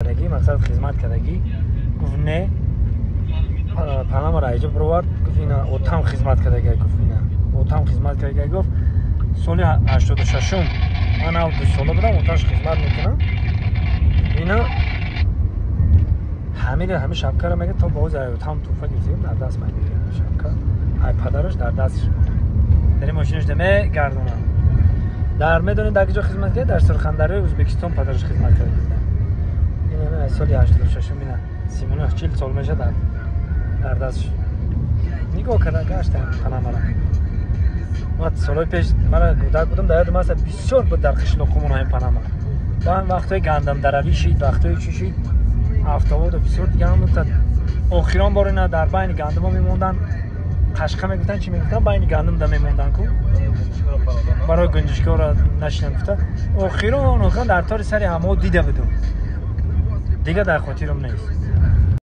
Кардагӣ, мақсад, хизмат кардагӣ? Гуфт: «Не». Панамаро айҷо бировард, гуфт: «Ина отам хизмат кардага». Гуфт: «Ина отам хизмат кардага». Гуфт: «Соли 86-ум ман ав 2 сола будам, оташ хизмат мекунам». Ина ҳамира, ҳами шапкаро мега, то боз отам туҳфа гирифтагим, дар даст ман шапка ай падараш дар дастш дар мошинаш мегардонам. Дар медонед, дар куҷо хизмат кард? Дар Сурхандарёи Ӯзбекистон падараш хизмат карда. Ин аз соли 86-ум, ина 39, 40 сол меша, дар дастш нигоҳ карда гаштам панамара. Ма солҳои пеш мара кӯдак будам, дар ёдам аст, бисёр буд дар қишлоқумон ҳамин панама. Ба вақтҳои гандамдаравӣ шид, вақтҳои чӣ шид, автоводу бисёр дига ҳам. Охирон бор ина дар байни гандумо мемонданд, қашқа мегуфтанд, чӣ мегуфтанд, байни гандум да мемонданд ку, барои гунҷишкора нашинам гуфта. Охирон охирон дар тори сари ҳамо дида будум, дига дар хотирам нест.